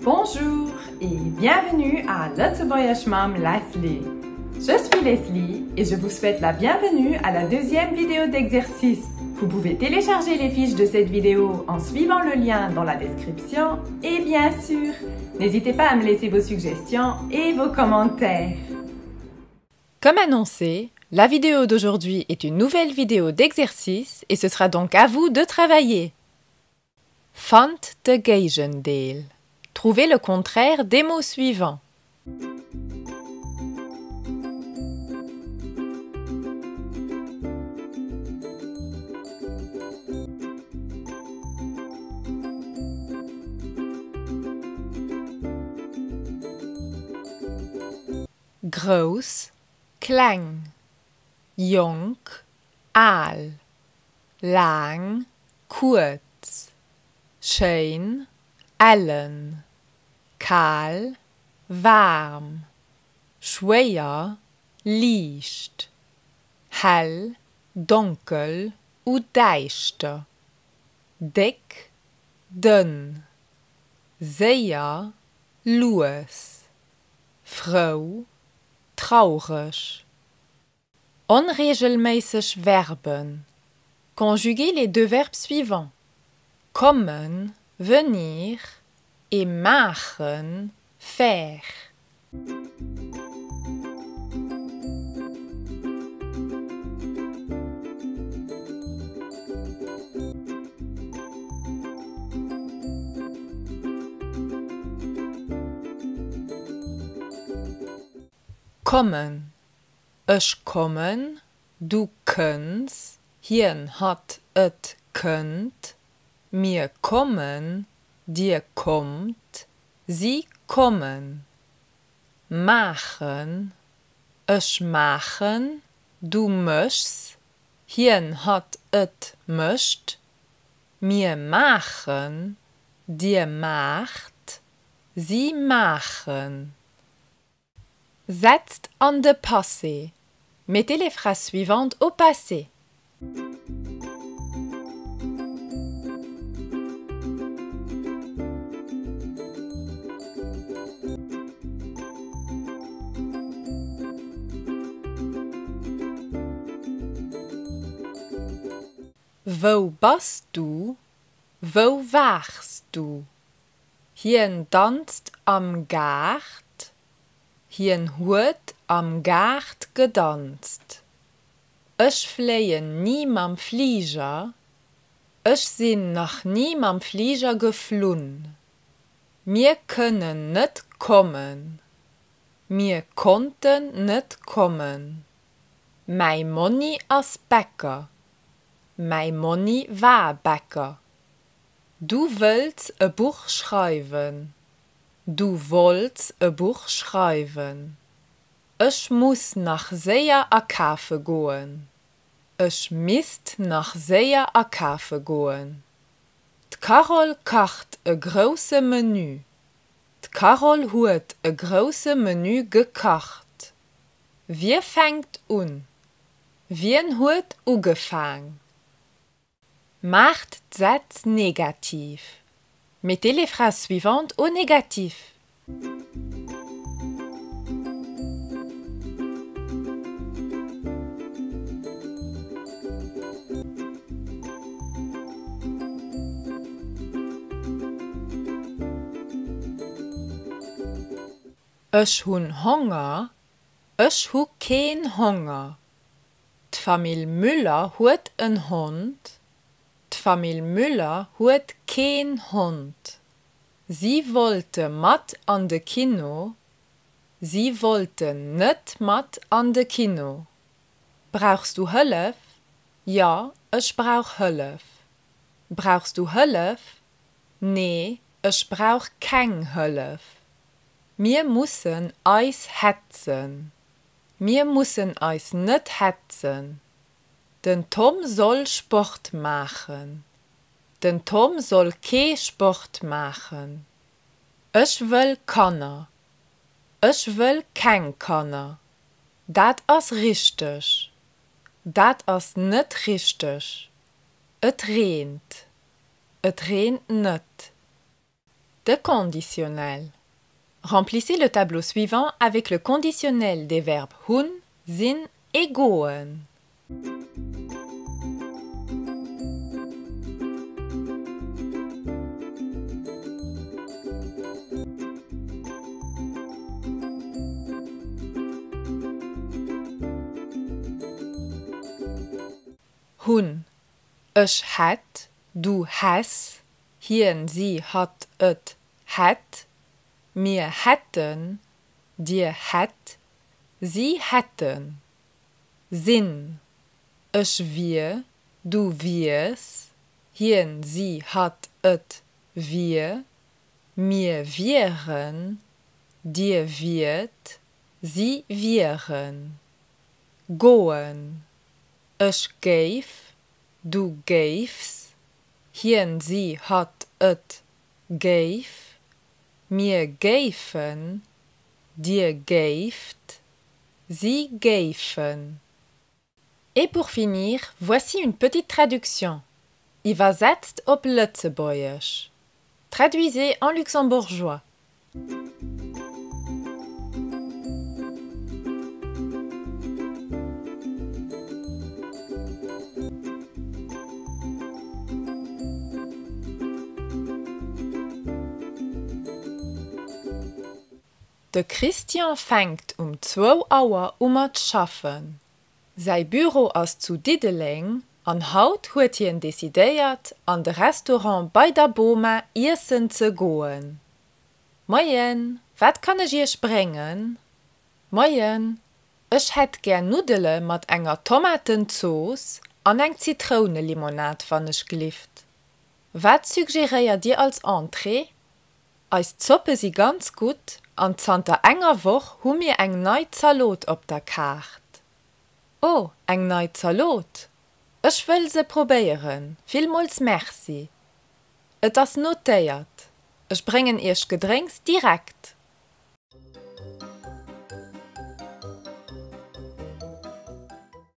Bonjour et bienvenue à Lëtzebuergesch mam Leslie. Je suis Leslie et je vous souhaite la bienvenue à la deuxième vidéo d'exercice. Vous pouvez télécharger les fiches de cette vidéo en suivant le lien dans la description et bien sûr, n'hésitez pas à me laisser vos suggestions et vos commentaires. Comme annoncé, la vidéo d'aujourd'hui est une nouvelle vidéo d'exercice et ce sera donc à vous de travailler. Fannt de Géigendeel. Trouvez le contraire des mots suivants. Grouss, kleng, jonk, al, laang, kuerz, schéin, ellen, kal, waarm, schwéier, liicht, hell, donkel ou däischter, déck, dënn, séier, lues, frou, traureg. Onreegelméisseg Verben. Conjuguez les deux verbes suivants. Kommen, venir et maachen, faire. Kommen, Ech kommen, du kënns, hien, hatt, et kënnt, mir kommen, dir kommt, si kommen. Maachen, Ech maachen, du méchs, hien, hatt, et mécht, mir maachen, dir maacht, si maachen. Setzt an de Passé. Mettez les phrases suivantes au passé. Wou bass du? Wou waars du? Hien danzt am Gaart. Hien huet am Gaart gedanzt. Ech fléien ni mam Fliger. Ech sinn nach ni mam Fliger geflunn. Mir kënnen net kommen. Mir konnten net kommen. Mäi Monni ass Bäcker. Mäi Monni war Bäcker. Du wëlls e Buch schreiwen. Du wollts e Buch schreiwen. Ech muss nach séier akafe goen. Ech misst nach séier akafe goen. D'Carole kacht e grousse Menü. D'Carole huet e grousse Menü gekacht. Wie fänkt un? Wien huet ugefaang? Maacht d'Sätz negativ. Mettez les phrases suivantes au négatif. Ech hunn Honger. Ech hu keen Honger. D'Famill Müller huet en Hond. D'Famill Müller huet keen Hond. Si wollte mat an de Kino. Si wollten net mat an de Kino. Brauchs du Hëllef? Jo, ech brauch Hëllef. Brauchs du Hëllef? Nee, ech brauch keng Hëllef. Mir mussen eis hetzen. Mir mussen eis net hetzen. Den Tom soll Sport maachen. Den Tom soll kee Sport maachen. Ech wëll Kanner. Ech wëll keng Kanner. Dat ass richteg. Dat ass net richteg. Et reent. Et reent net. De Conditionnel. Remplissez le tableau suivant avec le conditionnel des verbes hunn, sinn et goen. Hunn, ech hätt, du häss, hien, si, hatt, et hätt, mir hätten, dir hätt, si hätten. Sinn, ech wier, du wiers, hien, si, hatt, et wier, mir wieren, dir wiert, si wieren. Goen, ech géif, du géifs, hien, si, hatt, et géif, mir géifen, dir géift, si géifen. Et pour finir, voici une petite traduction. Iwwersetzt op Lëtzebuergesch. Traduisez en luxembourgeois. De Christian fänkt um zwou Auer u mat schaffen. Säi Büro ass zu Diddeleng an haut huet hien decidéiert, an de Restaurant Bei der Boma iessen ze goen. Moien, wat kann ech iech bréngen? Moien, ech hätt gär Nuddele mat enger Tomatenzooss an eng Zitrounelimonad wann ech glift. Wat suggeréiert dir als Entrée? Eis Zoppe si ganz gutt an zanter enger Woch hu mir eng nei Zalot op der Kaart. Oh, eng nei Zalot? Ech wëll se probéieren, villmools Merci. Et ass notéiert. Ech bréngen iech Gedrénks direkt.